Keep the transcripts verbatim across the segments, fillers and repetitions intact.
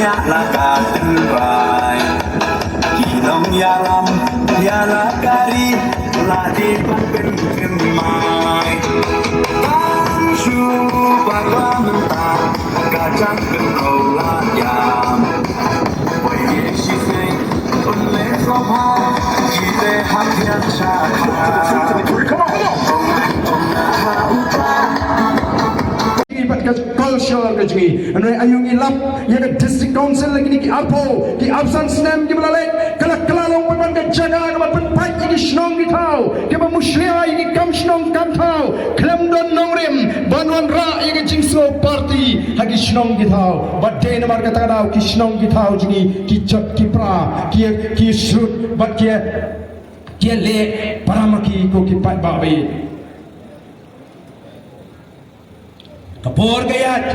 La ka tynrai ki nongïalam ïa la ka ri la dei ban pynthymmai. Tang shu ba ka mynta ka jang kynroh la ïam. Wei ye shi sngi un leh sngewbha ki te hap ïa sha kha. Ong dang ong na ha u pa. Ngi pat ka culture ka jong ngi. Hynrei ayu ngi lap ïa ka District Council la kine ki arphew ki arphew san snem kiba la leit, ka la kylla long pat ban ka jaka kaba pynpait ïa ki shnong ki thaw, kiba mushlia ïa ki kam shnong kam thaw. Khlem don nongrim ban wanrah ïa ka jingsngew party ha ki shnong ki thaw. Bad dei namar kata ka daw ki shnong ki thaw jong ngi ki jot ki pra, ki ki shrut bad ki ki leh para ma ki ko ki paidbah ba ïeit. Ka por ka ïaid,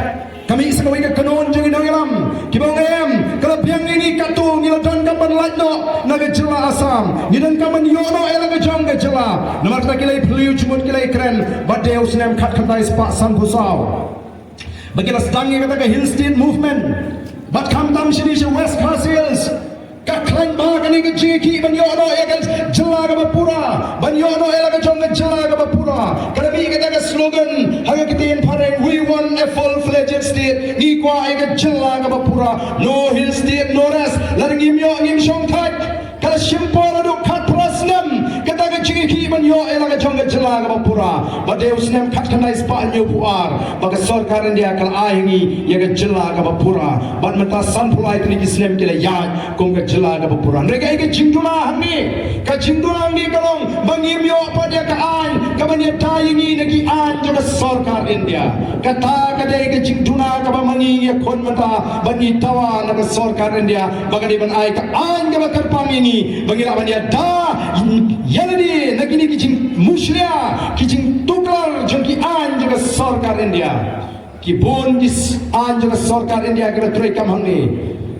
ka mih sa kawei ka kynhun jong ngi nongïalam kiba ong em, ka la biang ïa ngi katto ngi la donkam ban lait noh na ka jylla Assam, ngi donkam ban ïoh noh ïa la ka jong ka jylla. Namar kata ki la ïa phylliew jingmut, ki la ïa kren, bad dei u snem khatkhyndai spah sanphew saw ba ki la sdang ïa kata ka Hill State Movement. Bad khamtam shane sha West Khasi Hills, ka khlaiñ bha kane ka jingïakhih ban ïoh noh ïa ka jylla kaba pura, ban ïoh noh ïa la ka jong ka jylla kaba pura. Ka la mih kata ka slogan ha ka ktien phareng, "We want a full-fledged state." Ngi kwah ïa ka jylla kaba pura. No Hill State, no rest. Lada ngim ïoh, ngim shongthait. Ka la shim por haduh khatphra snem kata ka jingïakhih ban ïoh ïa la ka jong ka jylla kaba pura. Bad dei u snem khatkhyndai spah hynñiewphew ar ba ka sorkar India ka la ai ha ngi ïa ka jylla kaba pura. Bad mynta sanphew lai tylli ki snem ki la ïaid kum ka jylla kaba pura. Hynrei kaei ka jingduna hangne? Ka jingduna hangne ka long ba ngim ïoh pat ïa ka aiñ kaban ïada ïa ngi na ki aiñ jong ka sorkar India. Kata ka dei ka jingduna kaba ma ngi ngi ïakhun mynta, ba ngi dawa na ka sorkar India ba ka dei ban ai ka aiñ kaba kyrpang ïa ngi ba ngi lah ban ïada ïa lade na kine ki jingmushlia, ki jingtuklar jong ki aiñ jong ka sorkar India. Ki bun ki s-, aiñ jong ka sorkar India ki la treikam hangne.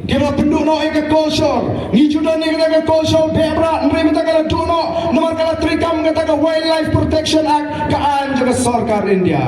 Ki la pynduh noh ïa ka culture. Ngi ju don ïa ka culture beh brat, hynrei mynta ka la duh noh namar ka la treikam kata ka Wildlife Protection Act, ka aiñ jong ka sorkar India.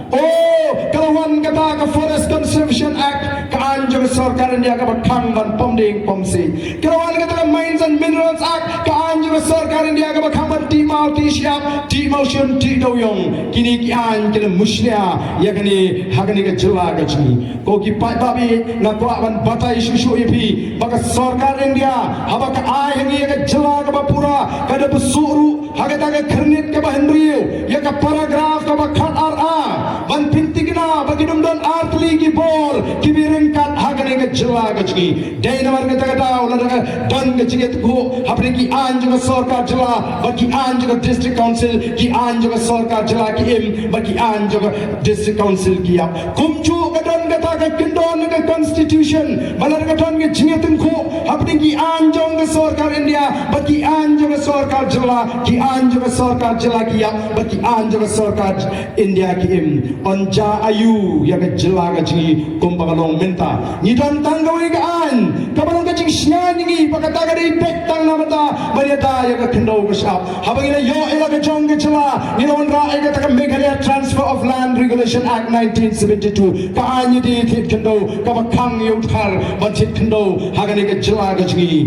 Oh, ka la wan kata ka Forest Conservation Act, ka aiñ jong ka sorkar India kaba khang ban pom dieng pom siej. Ka la wan kata ka Mines and Minerals Act, ka aiñ jong ka sorkar India kaba khang ban tih maw tih shyiap, tih mawshun, tih dewiong. Kine ki aiñ ki la mushlia ïa kane ha kane ka jylla ka jong ngi. Ko ki paidbah, nga kwah ban batai shuh shuh ïa phi ba ka sorkar India haba ka ai ha ngi ïa ka jylla kaba pura, ka da buhsuh ruh ha kata ka khyrnit kaba hynriew ïa ka paragraph kaba khatar A ban pynthikna ba kin ym don artylli ki bor kiba ryngkat ha kane ka jylla ka jong ngi. Dei namar kata ka daw lada ka don ka jingïatyngkhuh hapdeng ki aiñ jong ka sorkar jylla bad ki aiñ jong ka District Council, ki aiñ jong ka sorkar jylla ki im bad ki aiñ jong ka District Council ki ïap. Kumjuh ka don kata ka kyndon ka Constitution ba lada ka don ka jingïatyngkhuh hapdeng ki aiñ jong ka sorkar India bad ki aiñ jong ka sorkar jylla, ki aiñ jong ka sorkar jylla ki ïap bad ki aiñ jong ka sorkar India ki im. Yn jia aïu ïa ka jylla ka jong ngi kumba ka long mynta? Ngi don tang kawei ka aiñ kaba long ka jingshngaiñ ïa ngi ba kata ka dei beit tang na bynta ban ïada ïa ka khyndew ka shyiap. Haba ngi la ïoh ïa la ka jong ka jylla, ngi la wanrah ïa kata ka Meghalaya Transfer of Land Regulation Act nineteen seventy-two. Ka aiñ ïadei thied khyndew kaba khang ïa u Dkhar ban thied khyndew ha kane ka jylla ka jong ngi.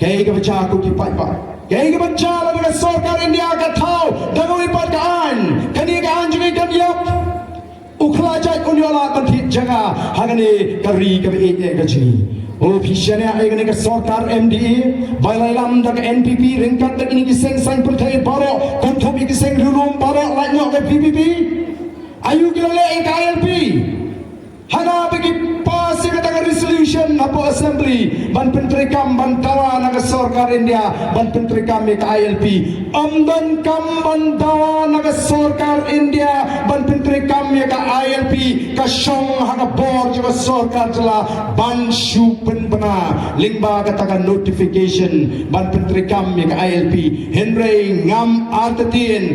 Kaei kaba jia ko ki paidbah? Kaei kaba jia lada ka sorkar India ka thaw da kawei pat ka aiñ? Kane ka aiñ jong ngi kan ïap. U khlajait un ïoh lad ban thied jaka ha kane ka ri kaba ïeit ïa ka jong ngi. O phi shaniah ïa kane ka sorkar M D A ba la ïalam da ka N P P ryngkat da kine ki seng saiñ pyrthei baroh, kynthup ïa ki seng riewlum baroh lait noh ka V P P? Aïu ki la leh ïa ka I L P? Hana ba ki pass ïa kata ka resolution hapoh Assembly ban pyntreikam, ban dawa na ka sorkar India ban pyntreikam ïa ka I L P. Ym donkam ban dawa na ka sorkar India ban pyntreikam ïa ka I L P, ka shong ha ka bor jong ka sorkar jylla ban shu pynbna lyngba kata ka notification ban pyntreikam ïa ka I L P. Hynrei ngam artatien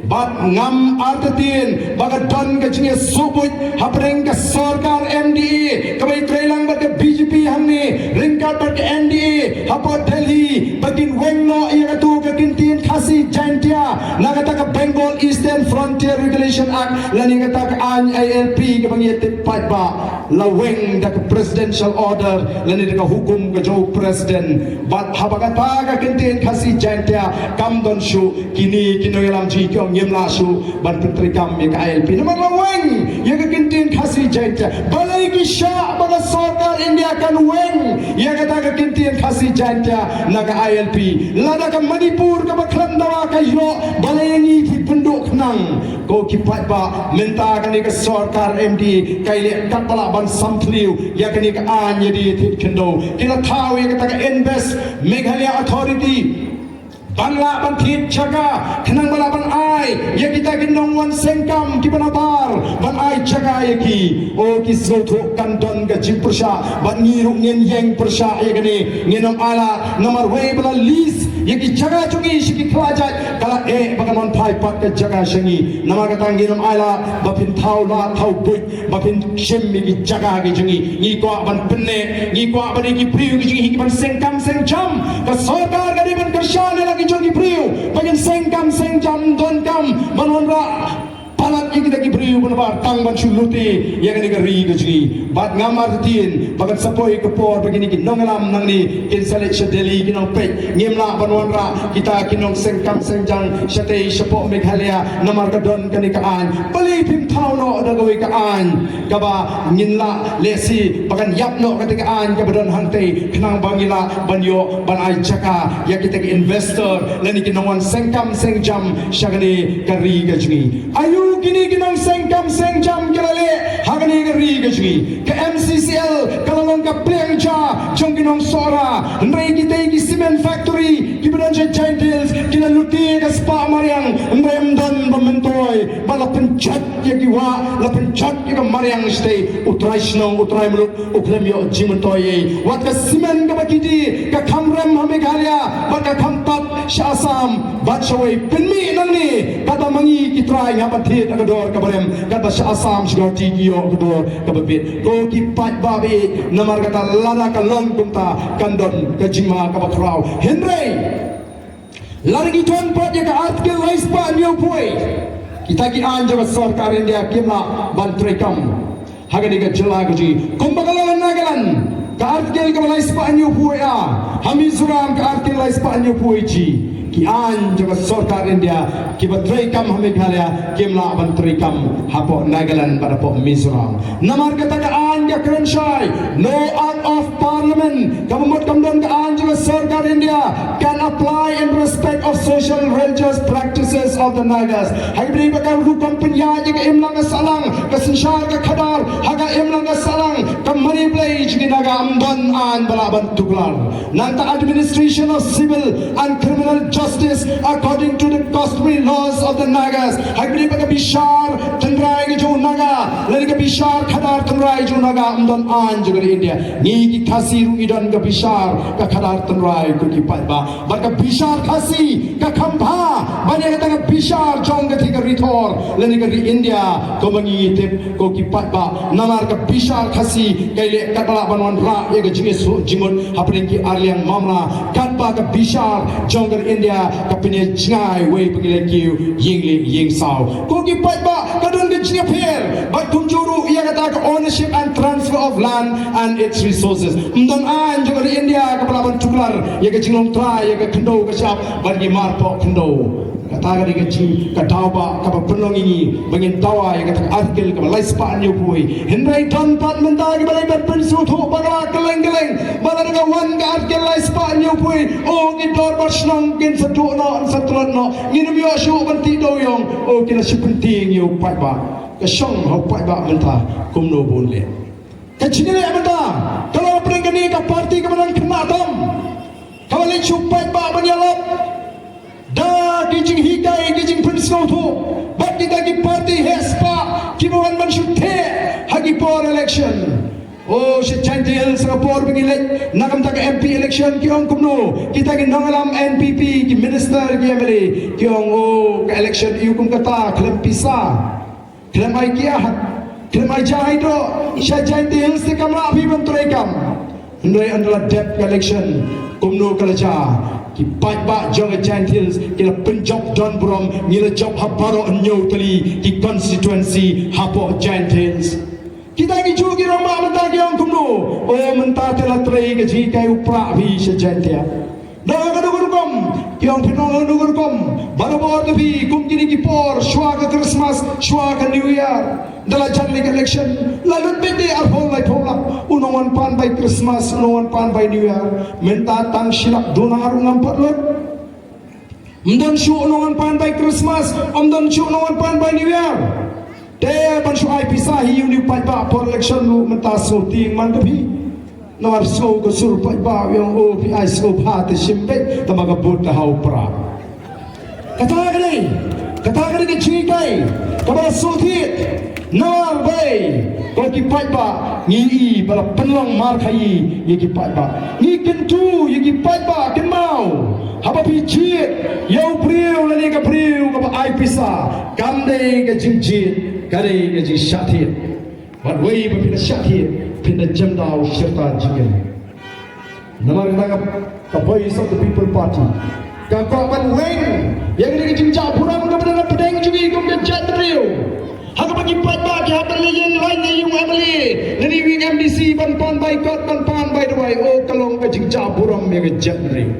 bad ngam artatien ba ka don ka jingïasyllok hapdeng ka sorkar M D A kaba ïatrei lang bad ka B J P hangne ryngkat bad ka N D A hapoh Delhi ba kin weng noh ïa kato ka kyntien Khasi Jaintia Na kata ka Bengal Eastern Frontier Regulation Act, lane kata ka aiñ I L P kaba ngi ïa tip paidbah, la weng da ka presidential order, lane da ka hukum ka jong u president. Bad haba kata ka kyntien Khasi Jaintia kam don shuh, kine ki nongïalam jong ngi ki ong ngim lah shuh ban pyntreikam ïa ka I L P. Namar la weng ïa ka kyntien Khasi Jaintia. Balei ki shah ba ka sorkar India kan weng ïa kata ka kyntien Khasi Jaintia na ka I L P? Lada ka Manipur kaba khlem dawa ka ïoh, balei ngi ki pynduh khnang? Ko ki paidbah, mynta kane ka sorkar M D A ka leh katba lah ban samthliew ïa kane ka aiñ ïa die thied khyndew. Ki la thaw ïa kata ka Invest Meghalaya Authority ban lah ban thied jaka khnang ba lah ban ai ïa kita ki nongwan seng kam kiba nabar, ban ai jaka ïa ki. O, ki sngewthuh kan don ka jingpyrshah, bad ngi ruh ngin ïeng pyrshah ïa kane. Ngin ym ailad, namar wei ba la lease ïa ki jaka jong ngi sha ki khlajait, ka la eh ba kan wan phai pat ka jaka sha ngi. Namar kata ngin ym ailad ba phin thaw lad thaw buit ba phin shim ïa ki jaka ki jong ngi. Ngi kwah ban pynneh, ngi kwah ba dei ki briew ki jong ngi kiban seng kam seng jam. Ka sorkar ka dei ban kyrshan ïa la ki jong ki briew ba kin seng kam seng jam, donkam ban wanrah palat ïa kita ki briew ba nabar tang ban shu lute ïa kane ka ri ka jong ngi. Bad ngam artatien ba kan sa poi ka por ba kine ki nongïalam nangne kin sa leit sha Delhi, kin ong peit, ngim lah ban wanrah kita ki nongseng kam seng jam shatei shapoh Meghalaya namar ka don kane ka aiñ. Balei phim thaw noh da kawei ka aiñ kaba ngin lah lehse ba kan ïap noh kata ka aiñ kaba don hangtei, khnang ba ngin lah ban ïoh ban ai jaka ïa kita ki investor lane ki nongwan seng kam seng jam sha kane ka ri ka jong ngi. Aïu kine ki nongseng kam seng jam ki la leh ha kane ka ri ka jong ngi? Ka M C C L ka la long ka pliang ja jong ki nongsohra. Hynrei kitei ki cement factory kiba don sha Jaintia Hills ki la lute ka spah mariang, hynrei ym don ba myntoi, ba la pynjot ïa ki wah, la pynjot ïa ka mariang shatei. U trai shnong, u trai muluk u khlem ïoh jingmyntoi ei. Wat ka cement kaba ki die ka kham rem ha Meghalaya bad ka kham tad sha Assam bad shawei. Pynmih nangne, katba ma ngi ki trai ngi hap ban thied ha ka dor kaba rem, katba sha Assam sha Guwahati ki ïoh ka dor kaba bit. Ko ki paidbah ba ïeit, namar kata lada ka long kumta kan don ka jingma kaba khraw. Hynrei lada ngi don pat ïa ka Article lai spah hynñiew phew, kita ki aiñ jong ka sorkar India kim lah ban treikam ha kane ka jylla ka jong ngi. Kumba ka long ha Nagaland, ka Article kaba lai spah hynñiew phew A, ha Mizoram ka Article lai spah hynñiew phew G. Ki aiñ jong ka sorkar India kiba treikam ha Meghalaya kim lah ban treikam hapoh Nagaland bad hapoh Mizoram. Namar kata ka aiñ ka kren shai, no Act of Parliament kaba mut kam don ka aiñ jong ka sorkar India can apply in respect of social religious practices of the Nagas. Ha kaba ïadei bad ka rukom pynïaid ïa ka imlang ka sahlang, ka synshar ka khadar ha ka imlang ka sahlang, ka mane blei jong ki Naga, ym don aiñ ba lah ban tuklar. Nangta administration of civil and criminal justice according to the customary laws of the Nagas. Ha kaba ïadei bad ka bishar tynrai ka jong u Naga lane ka bishar khadar tynrai jong u Naga, ym don aiñ jong ka ri India. Ngi ki Khasi ruh ngi don ka bishar ka khadar tynrai, ko ki paidbah. Bad ka bishar Khasi ka kham bha ban ïa kata ka bishar jong katei ka ri thor lane ka ri India, kumba ngi tip, ko ki paidbah. Namar ka bishar Khasi ka leh katba lah ban wanrah ïa ka jingïasoh jingmut hapdeng ki arliang mamla, katba ka bishar jong ka ri India ka pynïajngai wei ba ngi la kiew ïing lieng ïing saw. Ko ki paidbah, ka don ka jingïapher bad kumjuh ruh ïa kata ka ownership and transfer of land and its resources. Ym don aiñ jong ka ri India kaba lah ban tuklar ïa ka jinglong trai ïa ka khyndew ka shyiap bad ki marpoh khyndew. Kata ka dei ka jing, ka daw ba kaba pynlong ïa ngi ba ngin dawa ïa kata ka Article kaba lai spah hynñiew phew. Hynrei don pat mynta kiba leit ban pynsngewthuh bakla kylleng kylleng ba lada ka wan ka Article lai spah hynñiew phew, o, ki dorbar shnong kin sa duh noh, sa tlot noh, ngin ym ïoh shuh ban tih dewïong. O, ki la shu pyntieng ïa u paidbah. Ka shong ha u paidbah mynta kumno bun leh. Ka jingïaleh mynta ka long hapdeng kane ka party kaba nang khynnah tam, kaba leit sha u paidbah ban ïalap da ki jinghikai, ki jingpynsngewthuh bad kita ki party heh spah kiba wan ban shu theh ha ki por election. O, sha Jaintia Hills ha ka por ba ngi leit na ka bynta ka M P election, ki ong kumno kita ki nongïalam N P P, ki minister, ki M L A, ki ong, o, ka election ïa u kum kata, khlem pisa, khlem ai kiad, khlem ai jaiñ doh. Sha Jaintia Hills te kam lah phi ban treikam. Hynrei ynda la dep ka election, Kumno ka la jia? Ki paidbah jong ka Jaintia Hills ki la pynjop don burom, ngi la jop ha baroh hynñiew tylli ki constituency hapoh Jaintia Hills. Kita ki ju ki rangbah mynta ki ong kumno? O mynta te la trei ka jinghikai u prah phi sha Jaintia. Dang ha kano ka rukom, ki ong phi dang ha kano ka rukom. Barabor ka phi kum kine ki por shuwa ka Christmas, shuwa ka New Year. Da la jan lei ka election, la lut beit de arphew laiphew lak. U nongwan pan bai Christmas, u nongwan pan bai New Year. Mynta tang shi lak duna ruh ngam pat lut. Ym don shuh u nongwan pan bai Christmas, ym don shuh u nongwan pan bai New Year. Te ban shu ai pisa hi ïa une u paidbah por election ruh mynta sngewtieng man ka phi. Namar sngew ka sur paidbah u ong o phi ai sngewbha te shim beit, tangba ka vote ka ha u prah. Kata ka dei, kata ka dei ka jinghikai kaba la sngewthied. Namar balei? Ko ki paidbah, ngi i ba la pynlong markhaii ïa ki paidbah. Ngi kyntu ïa ki paidbah, kynmaw, haba phi jied ïa u briew lane ka briew kaba ai pisa, kam dei ka jingjied, ka dei ka jingshah thied. Bad wei ba phin da shah thied, phin da jem da u shirta jingim. Namar kata ka, ka Voice of the People Party ka kwah ban weng ïa kane ka jingjah burom kaba don hapdeng jong ngi kum ka jaitbynriew. Ha kaba ki paidbah ki hap ban leit ïeng lain ïa u M L A lane u M D C ban pan bai kot, ban pan bai duwai. O, ka long ka jingjah burom ïa ka jaitbynriew.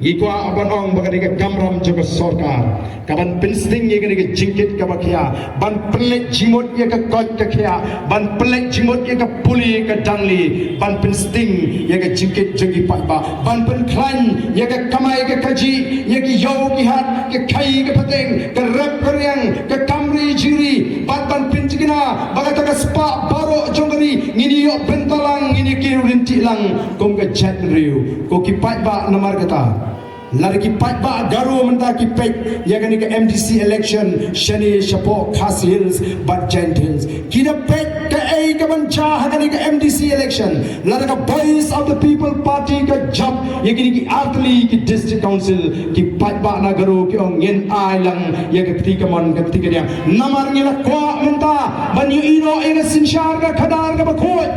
Ngi kwah ban ong ba ka dei ka kamram jong ka sorkar ka ban pynsting ïa kane ka jingkit kaba khia, ban pynleit jingmut ïa ka koit ka khiah, ban pynleit jingmut ïa ka pule ka dangle, ban pynsting ïa ka jingkit jong ki paidbah, ban pynkhlaiñ ïa ka kamai ka kajih, ïa ki ïew ki hat, ka khaii ka pateng, ka rep ka riang, ka kam ri jingri, bad ban pynthikna ba kata ka spah baroh jong ka ri ngin ïoh bynta lang, ngin ïa kiew lynti lang kum ka jaitbynriew. Ko ki paidbah, namar kata lada ki paidbah Garo mynta ki peit ïa kane ka M D C election shane shapoh Khasi Hills bad Jaintia Hills, ki da peit kaei ka ban jia ha kane ka M D C election. Lada ka Voice of the People Party ka jop ïa kine ki artylli ki district council, ki paidbah na Garo ki ong ngin ai lang ïa ka kti kamon ka kti kadiang. Namar ngi la kwah mynta ban ïohi noh ïa ka synshar ka khadar kaba khuid.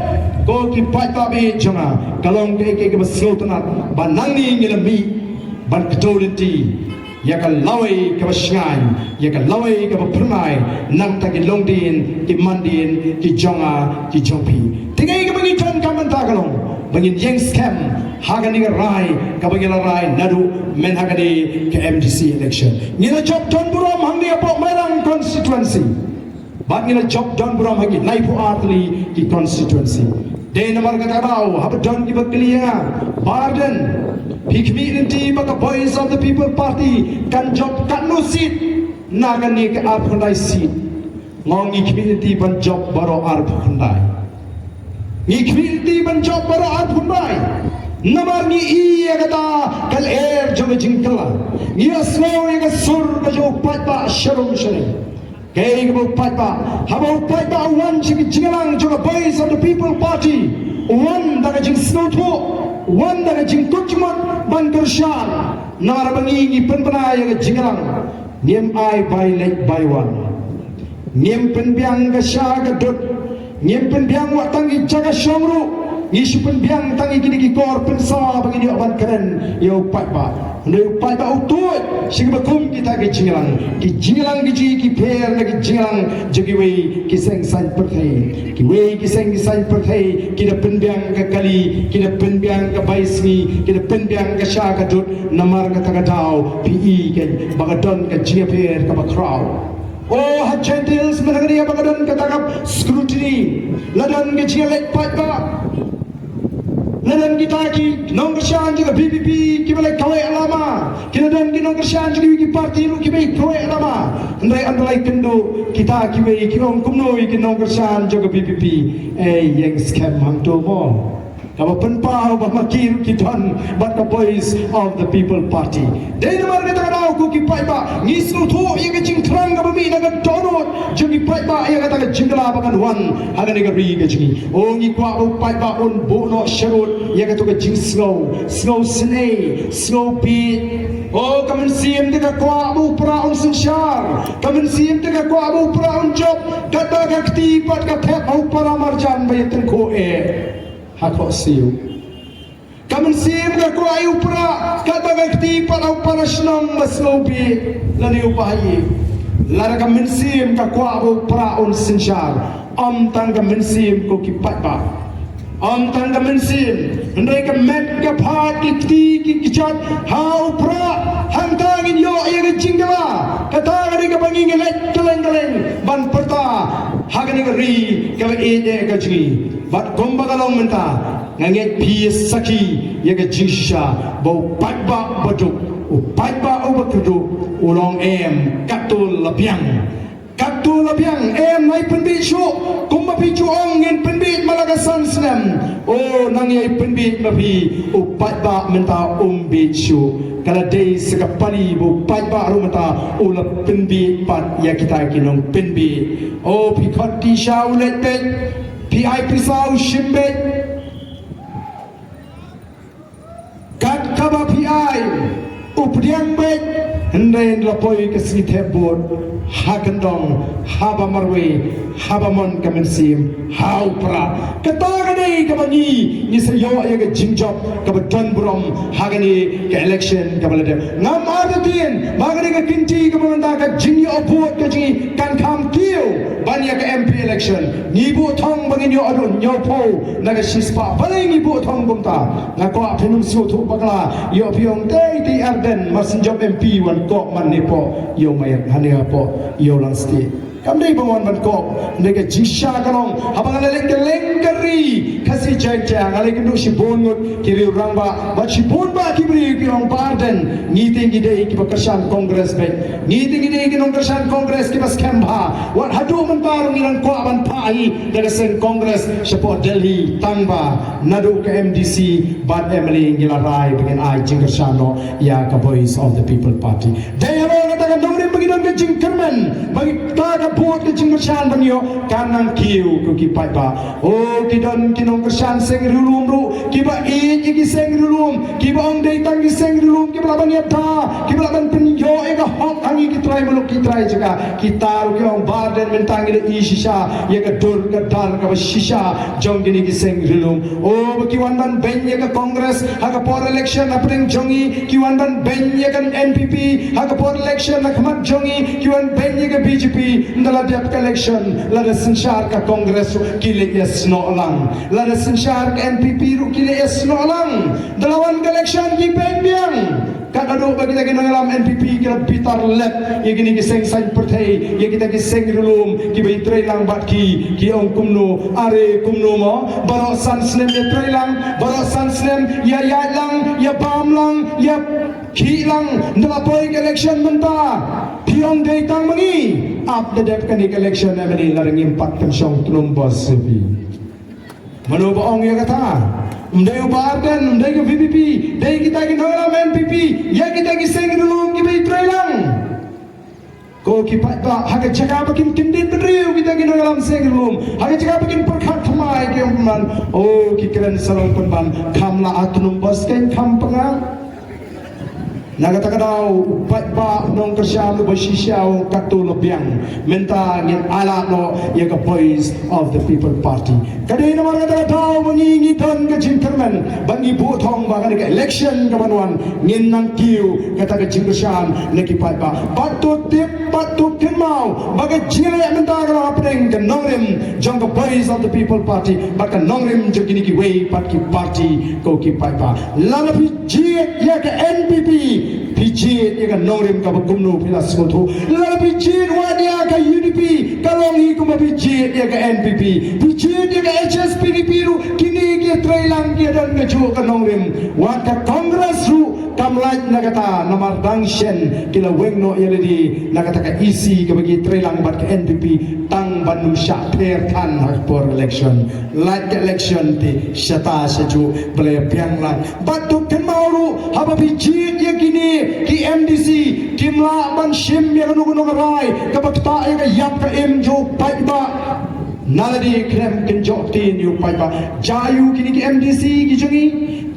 Ko ki paidbah ba ïeit jong nga, ka long kaei kaei kaba sngewtynnat ba nangne ngi la mih ban kdew lynti ïa ka lawei kaba shngaiñ, ïa ka lawei kaba phyrnai, nangta ki longdien ki mandien ki jong nga ki jong phi. Te kaei kaba ngi donkam mynta ka long ba ngin ïeng skhem ha kane ka rai kaba ngi la rai naduh mynha kane ka M D C election. Ngi la jop don burom hangne hapoh Mairang constituency. Bad ngi la jop don burom ha ki laiphew ar tylli ki constituency. Dei namar kata ka daw haba don kiba kylli ïa nga, Bah Ardent, phi khmih lynti ba ka Voice of the People Party kan jop katno seat na kane ka arphew khyndai seat? Nga ong ngi khmih lynti ban jop baroh arphew khyndai. Ngi khmih lynti ban jop baroh arphew khyndai. Namar ngi i ïa kata ka lyer jong ka jingkylla. Ngi ïohsngew ïa ka sur ka jong u paidbah sharum shaneng. Kaei kaba u paidbah, haba u paidbah u wan sha ka jingïalang jong ka Voice of the People Party, u wan da ka jingsngewthuh, u wan da ka jingkut jingmut ban kyrshan. Namar ba ngi ngi pynbna ïa ka jingïalang, ngim ai bai leit bai wan. Ngim pynbiang ka sha ka dud, ngim pynbiang wat tang ki jaka shong ruh. Ngi shu pynbiang tang ïa kine ki kor pynsawa ba ngin ïoh ban kren ïa u paidbah. Hynrei u paidbah u tuid sha kiba kum kita ki jingïalang, ki jingïalang ki jong ngi ki pher na ki jingïalang jong kiwei ki seng saiñ pyrthei. Kiwei ki seng ki saiñ pyrthei ki da pynbiang ka kali, ki da pynbiang ka bai sngi, ki da pynbiang ka sha ka dud. Namar kata ka daw phi i kein ba ka don ka jingïapher kaba khraw. O ha Jaintia Hills mynta ka dei ba ka don kata ka scrutiny. La don ka jingïaleit paidbah. La don kita ki nongkyrshan jong ka V P P kiba la kaweh lama. Ki la don ki nongkyrshan jong ki party ruh kiba kaweh lama. Hynrei ynda la ïakynduh kita kiwei ki ong kumno ïa ki nongkyrshan jong ka V P P. Ei, ïeng skhem hangto mo. Kaba pynpaw ba ma ki ruh ki don bad ka Voice of the People Party. Dei namar kata ka daw ko ki paidbah ngi sngewthuh ïa ka jingthrang kaba mih na ka dohnud jong ki paidbah ïa kata ka jingkylla ba kan wan ha kane ka ri ka jong ngi. O ngi kwah ba u paidbah un buh noh sharud ïa kato ka jingsngew, sngewsynei, sngewbieit. O ka mynsiem te ka kwah ba u prah un synshar, ka mynsiem te ka kwah ba u prah un jop, kata ka kti pat ka thep ha u para marjan ba ïa tyngkhuh eh ha khohsiew. Ka Ka mynsiem ka kwah ïa u Prah, katba ka kti pat u para shnong ba sngewbha lane u bahaïing. Lada ka mynsiem ka kwah ba u Prah un synshar, ym tang ka mynsiem ko ki paidbah. Ym tang ka mynsiem, hynrei ka met ka phad ki kti ki kjat ha u Prah, hangta ngin ïoh ïa ka jingkylla. Kata ka dei kaba ngi ngi leit kylleng kylleng ban pyrta ha kane ka ri kaba ïeit ka jong ngi. Bad kumba ka long mynta, nga ngeit phi sakhi ïa ka jingshisha ba u paidbah baduk, u paidbah uba kyrduh, u long em katto la biang. Katto la biang, em nai pynbeit shuh, kumba phi ju ong ngin pynbeit ma la ka san snem. O nang ïai pynbeit ma phi, u paidbah mynta um beit shuh. Ka la dei sa ka pali ba u paidbah ruh mynta u la pynbeit pat ïa kita ki nongpynbeit. O phi khot ki sha u leit beit, phi ai pisa u shim beit. Kat kaba phi ai u pdiang beit, hynrei la poi ka sngi thep vote ha kyndong, haba marwei, haba mon ka mynsiem ha u Prah. Kata ka dei kaba ngi ngi sa ïoh ïa ka jingjop kaba don burom ha kane ka election kaba la dep. Ngam artatien ba kane ka kynti kaba mynta ka jingïoh vote ka jong ngi kan kham kiew ban ïa ka M P election. Ngi buh thong ba ngin ïoh haduh hynñiewphew na ka shispah. Balei ngi buh thong kumta? Nga kwah phin ym sngewthuh bakla, ïoh phi ong tei tei Ardent, mar syn jop M P wan kok man ne poh ïew Mawïaid, hangne poh ïew Langstieh. Kam dei ba wan ban kok, hynrei ka jingshisha ka long haba nga la leit kylleng ka ri Khasi Jaiñtia, nga la ïakynduh shibun ngut ki riew rangbah bad shibun bah ki briew ki ong ba Ardent, ngi te ngi dei kiba kyrshan Congress beit. Ngi te ngi dei ki nongkyrshan Congress kiba skhem bha. Wat haduh mynta ruh ngi dang kwah ban phah hi da ka seng Congress shapoh Delhi, tang ba naduh ka M D C bad M L A ngi la rai ba ngin ai jingkyrshan noh ïa ka Voice of the People Party. Dei halor kata ka nongrim ba ngi don ka jingkyrmen ba kita ka vote ka jingkyrshan ban ïoh kan nang kiew ko ki paidbah. O ki don ki nongkyrshan seng riewlum ruh kiba ïeit ïa ki seng riewlum, kiba ong dei tang ki seng riewlum kiba lah ban ïada, kiba lah ban pynïoh ïa ka hok ha ngi ki trai muluk ki trai jaka. Kita ruh ki ong ba Ardent mynta ngi la i shisha ïa ka dur ka dar kaba shisha jong kine ki seng riewlum. O ba ki wan ban beiñ ïa ka Congress ha ka por election hapdeng jong ngi, ki wan ban beiñ ïa ka N P P ha ka por election ha khmat jong ngi, ki wan beiñ ïa ka B J P ynda la dep ka election. Lada synshar ka Congress ruh ki leit ïasnoh lang, lada synshar ka N P P ruh ki leit ïasnoh lang. Ynda la wan ka election ki beiñ biang. Kat haduh ba kita ki nongïalam N P P ki la bitar lep ïa kine ki seng saiñ pyrthei, ïa kita ki seng riewlum kiba ïatrei lang bad ki, ki ong kumno, are kumno mo, baroh san snem ïatrei lang, baroh san snem ïa ïaid lang, ïa bam lang, ïa khih lang, ynda la poi ka election mynta phi ong dei tang ma ngi. Ap da dep kane ka election, em, lada ngim pat pynshong tnum bos ïa phi. Mano ba ong ïa kata? Ym dei u Bah Ardent, ym dei ka V P P, dei kita ki nongïalam N P P, ïa kita ki seng riewlum kiba ïatrei lang. Ko ki paidbah, ha ka jaka ba kin kyndit bynriew kita ki nongïalam seng riewlum, ha ka jaka ba kin pyrkhat thymmai ki ong pynban, o ki kren sa long pynban, kham lah ha tnum bos kein kham pyngan. Na kata ka daw u paidbah nongkyrshan uba shisha u ong katto la biang. Mynta ngin ailad noh ïa ka Voice of the People Party. Ka dei namar kata ka daw ba ngi ngi don ka jingkyrmen ba ngi buh thong ba kane ka election kaban wan ngin nang kiew kata ka jingkyrshan na ki paidbah. Bad to tip bad to kynmaw ba ka jingleh mynta ka long hapdeng ka nongrim jong ka Voice of the People Party bad ka nongrim jong kine kiwei pat ki party ko ki paidbah. Lada phi jied ïa ka N P P, phi jied ïa ka nongrim kaba kumno phi la sngewthuh. Lada phi jied wat ïa ka U D P, ka long hi kumba phi jied ïa ka N P P. Phi jied ïa ka H S P D P ruh, kine ki ïatrei lang ki ïadon kajuh ka nongrim. Wat ka Congress ruh kam lait na kata, namar dang shen ki la weng noh ïa lade na kata ka E C kaba ki ïatrei lang bad ka N P P tang ban ym shah pher than ha ka por election. Lait ka election te shata shajuh ba la ïabiang lang. Bad to kynmaw ruh haba phi jied ïa kine ki M D C kim lah ban shim ïa kano kano ka rai kaba ktah ïa ka ïap ka im jong u paidbah. Na lade khlem kynjoh ktien ïa u paidbah. Jia ïa u kine ki M D C ki jong ngi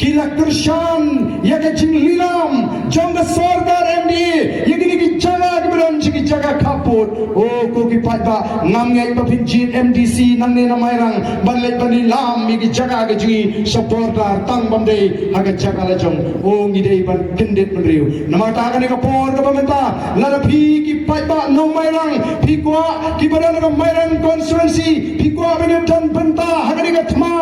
ki la kyrshan ïa ka jinglilam jong ka sorkar M D A ïa kine ki jaka kiba don shi ki jaka khappud. O ko Phi paidbah, ngam ngeit ba phin jied MDC nangne na Mairang ban leit ban ïalam ïa ki jaka ka jong ngi sha border tang bym dei ha ka jaka la jong. O, ngi dei ban kyndit bynriew. Namar kata ha kane ka por kaba mynta, lada phi ki paidbah nong Mairang phi kwah, kiba don ha ka Mairang constituency phi kwah ban ïadon bynta ha kane ka thma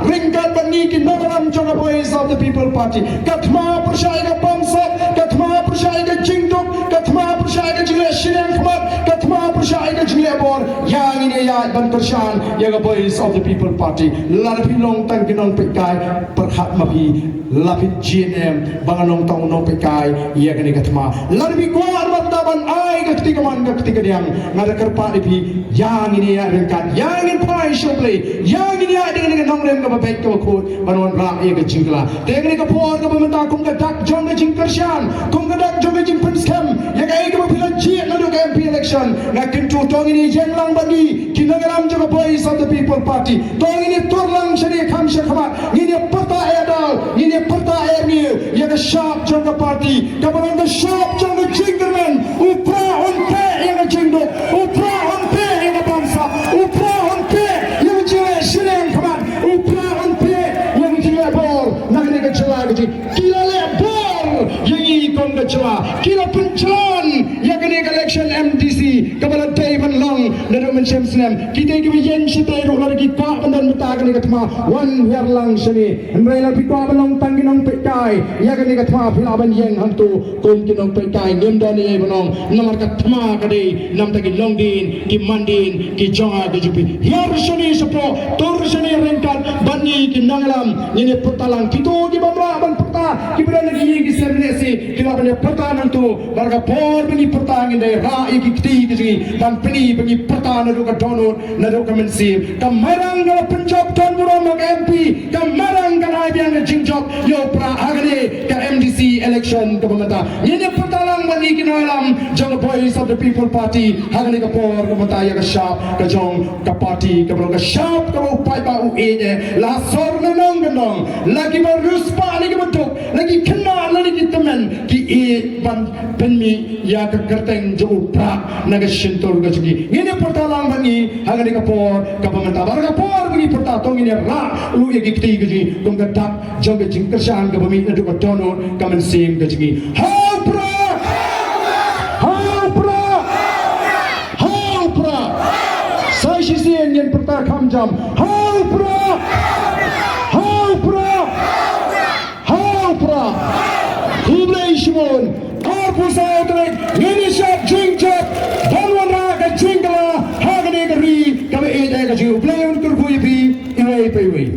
ryngkat bad ngi ki nongïalam jong ka Voice of the People Party. Ka thma pyrshah ïa ka bamsap, ka thma pyrshah ïa ka jingduk, ka thma pyrshah ïa ka jingleh shiliang khmat, ka thma pyrshah ïa ka jingleh bor. Ïa ngin ïa ïaid ban kyrshan ïa ka Voice of the People Party. Lada phi long tang ki nongpeitkai, pyrkhat ma phi, la phin jied ne em ba nga long tang u nongpeitkai ïa kane ka thma. Lada phi kwah armat ta ban ai ka kti kamon ka kti kadiang, nga da kyrpad ïa phi, ïa ngin ïa ryngkat, ïa ngin phai sha U Blei, ïa ngin ïa dei kane ka nongrim kaba beit kaba khuid ban wanrah ïa ka jingkylla. Te kane ka por kaba mynta kum ka dak jong ka jingkyrshan, kum ka dak jong ka jingpynskhem ïa kaei kaba phi la jied naduh ka MP election, nga kyntu to ngin ïa ïeng lang bad ngi ki nongïalam jong ka Voice of the People Party. To ngin ïa tur lang shane kham sha khmat, ngin ïa pyrta eh daw, ngin ïa pyrta eh miaw ïa ka shap jong ka party, kaba long ka shap jong ka jingkyrmen. U Prah un peh ïa ka jingduk, U Prah un peh ïa ka bamsap, U Prah un peh ïa ka jingleh shiliang khmat, U Prah un peh ïa ka jingleh bor na kane ka jylla ka jong ngi. Ki la leh bor ïa ngi kum ka jylla, ki la pynjlan ïa kane ka election MDC kaba la dei ban long naduh mynshem snem. Ki dei kiba ïeng shatei ruh, lada ki kwah ban don bynta ha kane ka thma, wan hiar lang shane. Hynrei lada phi kwah ban long tang ki nongpeitkai ïa kane ka thma, phi lah ban ïeng hangto kum ki nongpeitkai, ngim don ei ei ban ong, namar ka thma ka dei na bynta ki longdien ki mandien ki jong nga ki jong phi. Hiar shane shapoh, tur shane ryngkat bad ngi ki nongïalam, ngin ïa pyrta lang. Kito ki bym lah ban pyrta, kiba don ha ki ïing ki sem lehse ki lah ban ïa pyrta nangto. Bad ha ka por ba ngi pyrta, ngin da ïa rah ïa ki kti ki jong ngi ban pyni ba ngi pyrta naduh ka dohnud, naduh ka mynsiem. Ka Mairang ka la pynjop don burom ha ka MP, ka Mairang kan ai biang ka jingjop ïa U Prah ha kane ka MDC election kaba mynta. Ngin ïa pyrta lang bad ngi ki nongïalam jong ka Voice of the People Party ha kane ka por kaba mynta ïa ka shap ka jong ka party, kaba long ka shap kaba u paidbah u ïeit eh. La sor ne nongkyndong, la kiba riewspah ne kiba duk, la ki khynnah ne ki tymmen, ki ïeit ban pynmih ïa ka kyrteng jong U Prah na ka shyntur ka jong ngi. Ngin ïa pyrta lang bad ngi ha kane ka por kaba mynta. Bad ha ka por ba ngi pyrta, to ngin ïa rah ruh ïa ki kti ka jong ngi kum ka dak jong ka jingkyrshan kaba mih naduh ka dohnud ka mynsiem ka jong ngi. Ha U Prah! Ha U Prah! Ha U Prah! Sa shisien ngin pyrta kham jam. Ha U Prah! Ha U Prah! Ha U Prah! Khublei shibun. Arphew saw tarik ngin ïa shad jingjop ban wanrah ka jingkylla ha kane ka ri kaba ïeit ka jong ngi. U Blei un kyrkhu ïa phi iwei pa iwei.